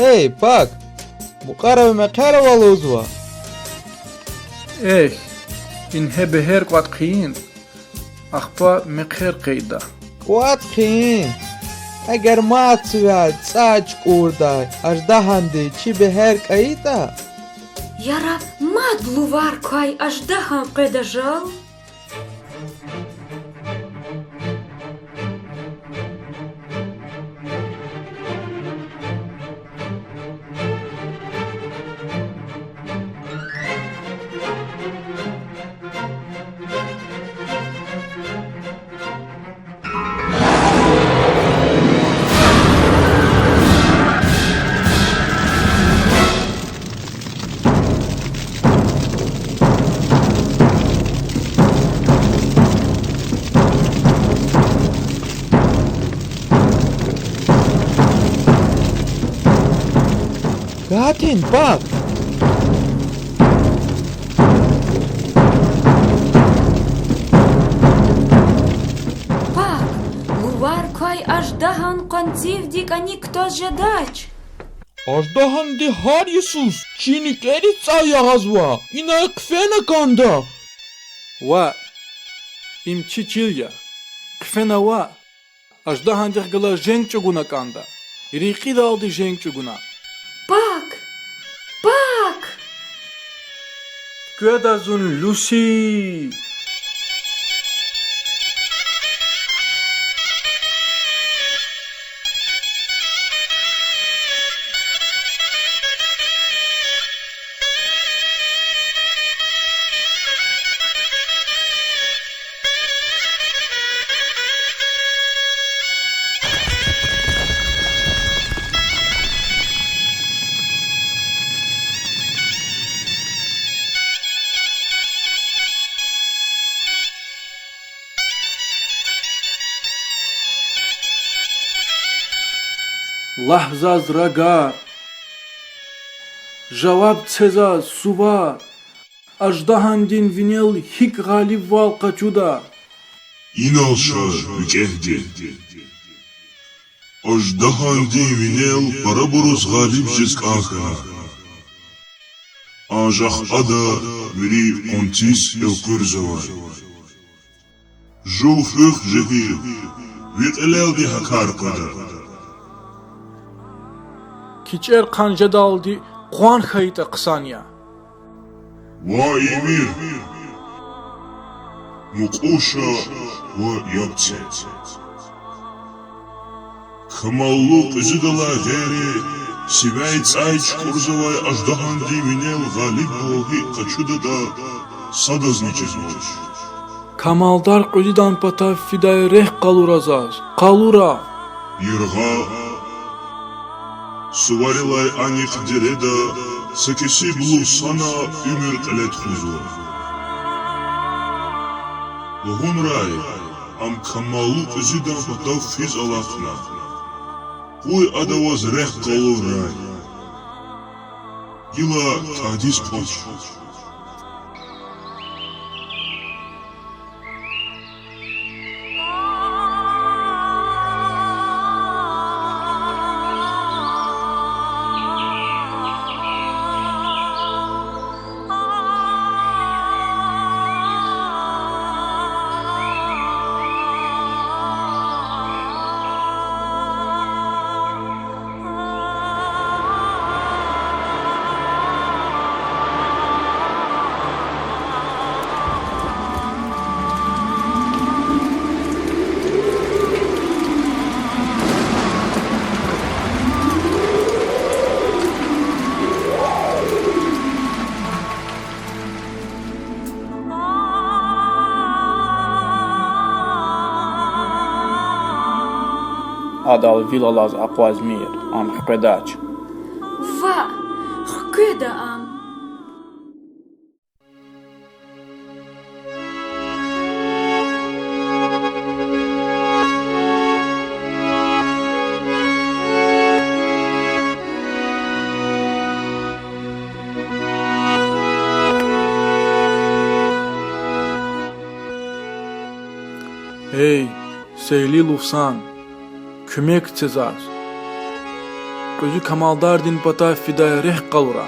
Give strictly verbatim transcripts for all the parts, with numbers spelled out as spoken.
Эй, Пак, мукьвара ви мехъер ава лугьузва. Эхь, ингье бегьер кӀватӀ хъийин, ахпа мехъер къейда. КӀватӀ хъийин? Эгер мад сивяй цӀай чукӀурдай аждагьанди чи бегьер кӀайитӀа? Яра мад лувар квай аждагьан къведа жал? Катин, Пак! Пак, лувар квай аждагьан къванцивди кӀаник кутаз жедач. Аждагьанди гьар йисуз чи нуькӀериз цӀай ягъазва, инай хъфена кӀанда. Ваъ, им чи чил я. Хъфена ваъ, аждагьандихъ галаз женг чӀугуна кӀанда. Рекьидалди женг чӀугуна. Пак! Пак! Къведа зун, Люси! Лагь заз, рагар, жаваб це заз, сувар, аждагьандин винел гьикӀ гъалибвал къачуда? Инал ша викӀегьди. Аждагьандин винел парабуруз гъалиб жез кӀан хьана. Анжах ада вири къванциз элкъуьрзавай. Жув хуьх, жегьил, ви кьилелди гьа кар къведа. КичӀе хъсан жедалди къван хьайитӀа хъсан я. Ваъ, ийимир, мукьув ша ва яб це. Камаллу кьуьзуьдалай гъейри, сивяй цӀай чукӀурзавай аждагьандин винел гъалибвал гьикӀ къачудатӀа, садазни чизвач. Камалдар кьуьзуьдан патав фидай рехъ къалура заз, къалура! Яргъа, суварилай анихъ дереда са кесиб лувсана уьмуьр кьиле тухузва. Лугьунрай, ам камаллу кьуьзуьдан патав физ алахъна. Къуй ада ваз рехъ къалуррай. Гила тадиз къвач. Адал вил алаз акъвазмир, ам хкведач. Ваъ, хкведа ам. Эй, сейли лувсан, куьмек це заз. кьуьзуь камалдардин патав фидай рехъ къалура.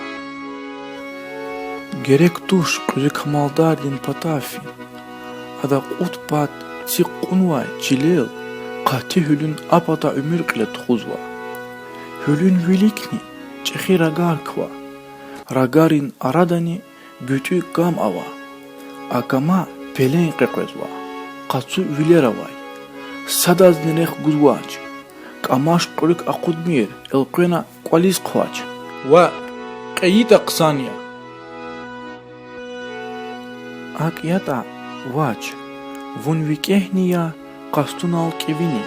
Герек туш кьуьзуь камалдардин патав фин. Ада кьуд пад цик кьунвай чилел къати гьуьлуьн а пата уьмуьр кьиле тухузва. Гьуьлуьн виликни чӀехи рагар ква. Рагарин арадани гуьтӀуь кам ава. А кама пелен къекъвезва, къацу вилер авай. Садазни рехъ гузвач. КӀамаш кьуьруьк акъудмир, элкъвена кӀвализ хъвач. Ваъ, кьейитӀа хъсан я. АкӀ ятӀа, вач, вун викӀегьни я, къастунал кӀевини.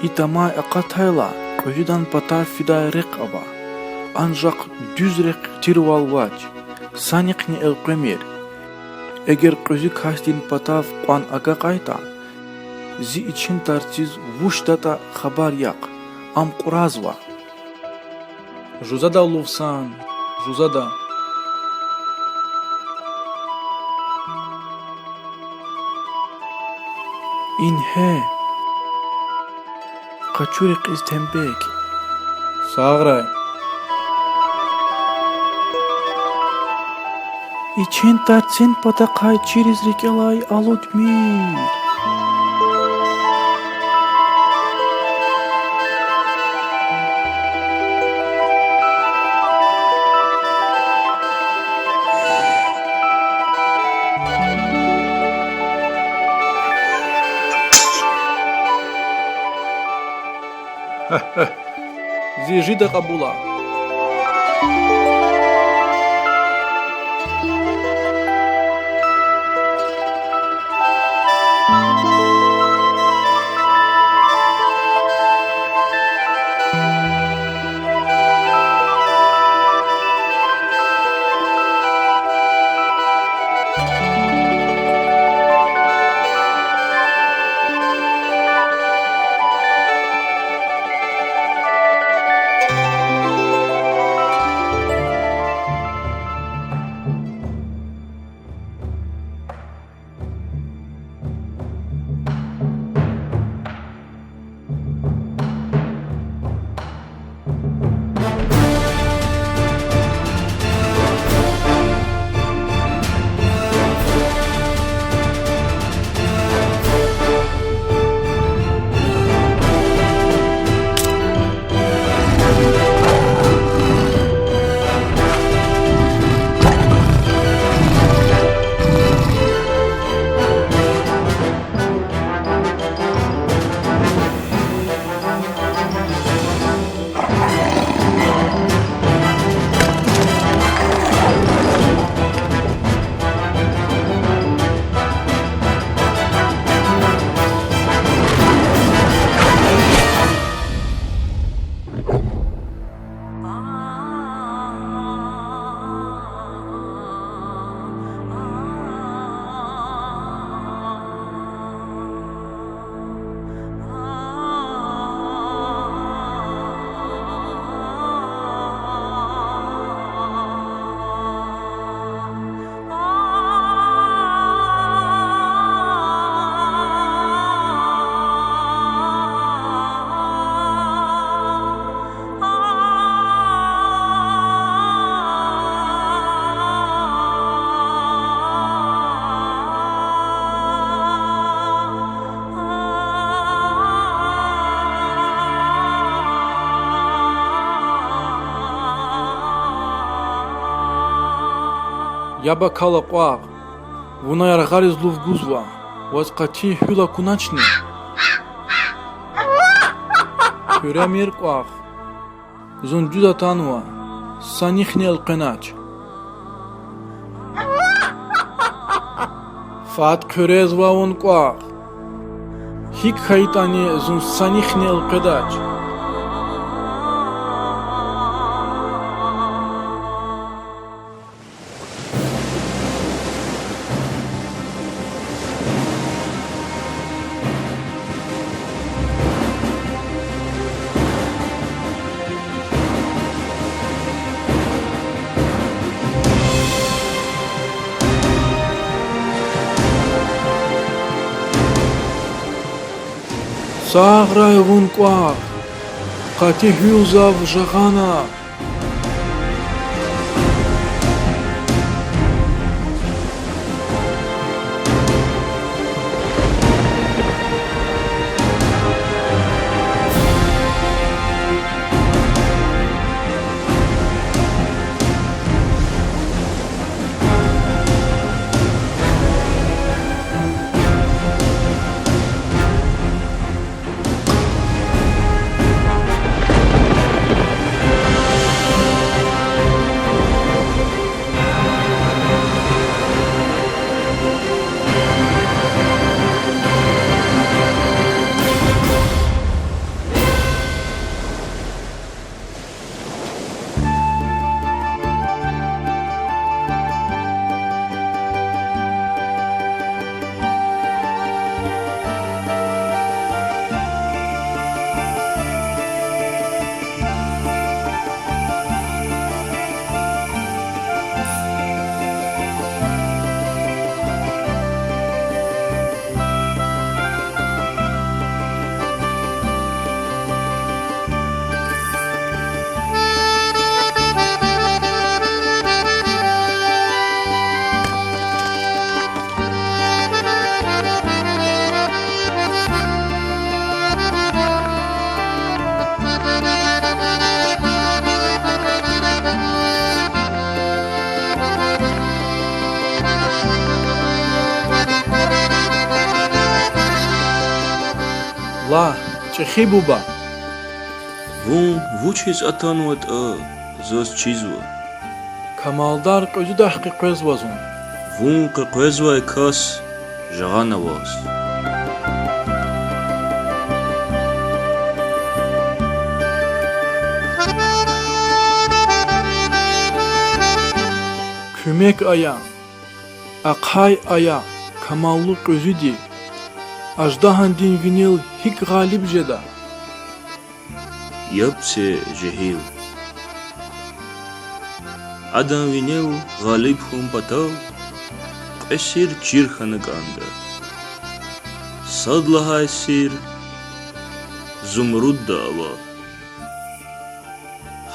И тамай акъатайла, кьуьзуьдан патав фидай рехъ ава, анжах дуьз рехъ тирвал вач, санихъни элкъвемир. Эгер кьуьзуь касдин патав кьван агакьайтӀа, зи ичин тарциз вучдатӀа хабар яхъ, ам кьуразва. Жузада лув сан, жузада. Ингье, къачу рекьиз тембек. Сагърай. Ичин тарцин патахъай чириз рикӀелай алудмир. Зи жида кьабула. Яб акала, кьвагъ. Вуна яргъариз лув гузва, ваз къати гьуьл акуначни? Хъуьремир, кьвагъ. Зун дуьз атанва, санихъни элкъвенач. Фад хъуьрезва вун, кьвагъ. ГьикӀ хьайитӀани зун санихъни элкъведач. Сагърай вун, кьвагъ. Къати гьуьл зав жагъана. Лагь, чӀехи буба. Вун вучиз атанватӀа, заз чизва. Камалдар кьуьзуьдахъ къекъвезва зун. Вун къекъвезвай кас жагъана ваз. Куьмек ая, ахъай ая, камаллу кьуьзуьди, аждагьандин винел гьикӀ гъалиб жеда? Яб це, жегьил. Адан винел гъалиб хьун патал кьве сир чир хьана кӀанда. Сад лагьай сир зумрудда ава.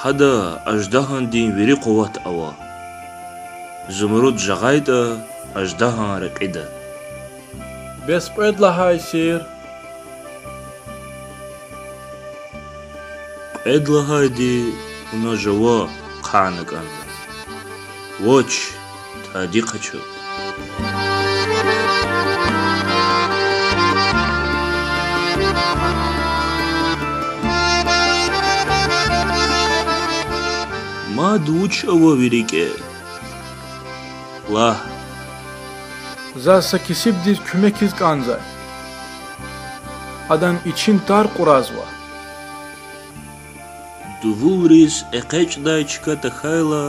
Гьада аждагьандин вири къуват ава. Зумруд жагъайтӀа, аждагьан рекьида. Бес кьвед лагьай сир? Кьвед лагьайди вуна жува хъана кӀанда. Вач, тади къачу. Мад вуч ава ви рикӀе? Лагь. Заз са кесибдиз куьмекиз кӀанзавай. Адан ичин тар кьуразва. Дувулриз экъечӀдай чка тахьайла,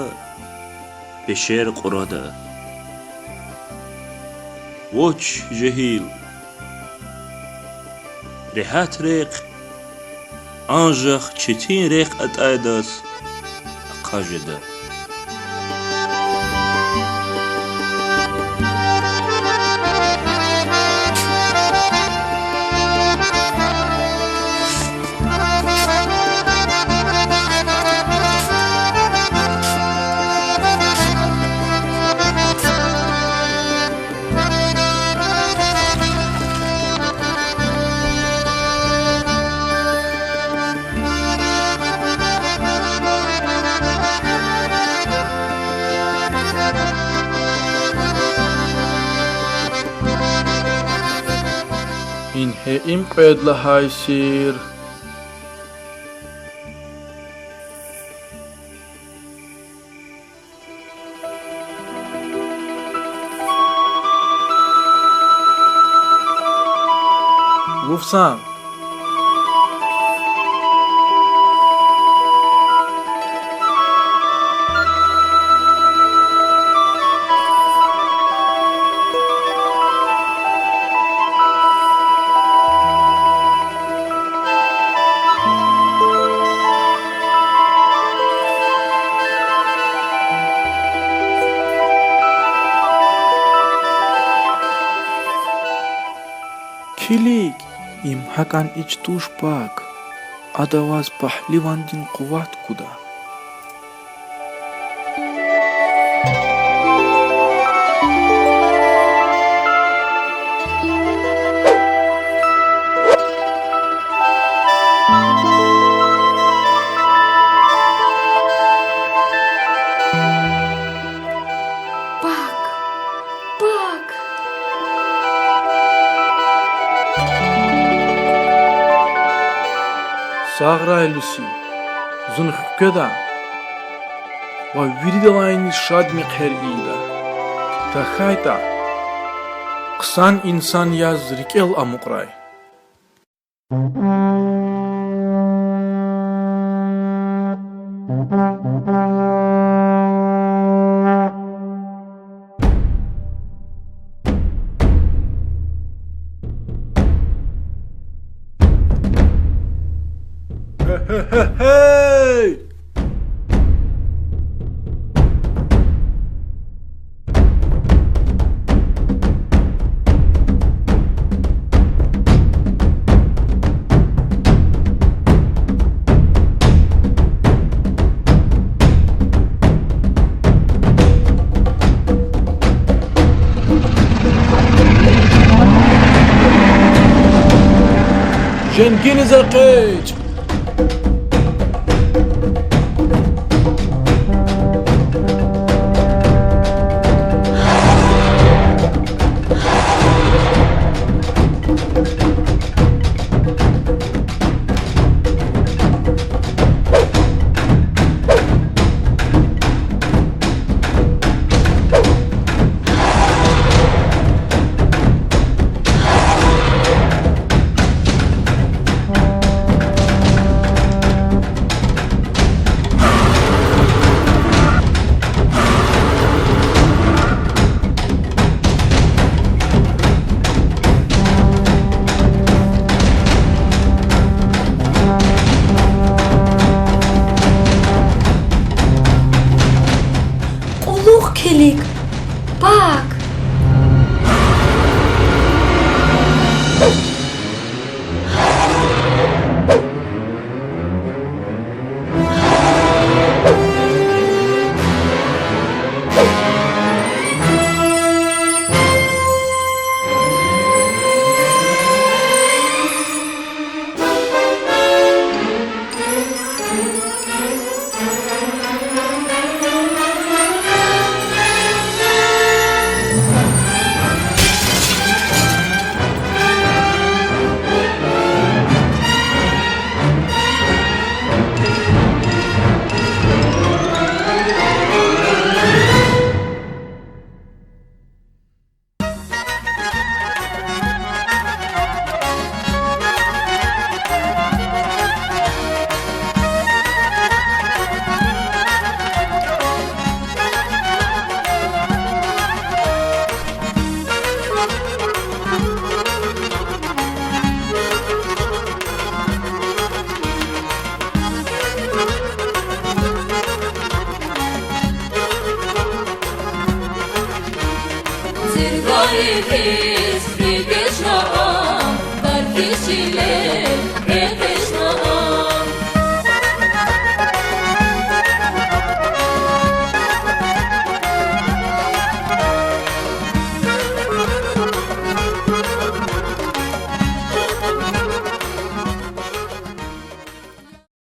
пешер кьурада. Вач, жегьил. Регьят рехъ анжах четин рехъ атӀайдаз ахъа жеда. Ингье им кьвед лагьай сир. Лув сан. Килиг, им гьакӀан ич туш пак. Ада ваз пагьливандин къуват гуда. Пак, пак. Сагърай, Люси, зун хкведа ва виридалайни шад мехъер ийида. ТахьайтӀа, хъсан инсан яз рикӀел амукьрай. Гьей! Женгиниз экъечӀ! Кьулухъ килиг, Пак! Зирвайи хьиз рикӀе чна ам, дар хьиз чилел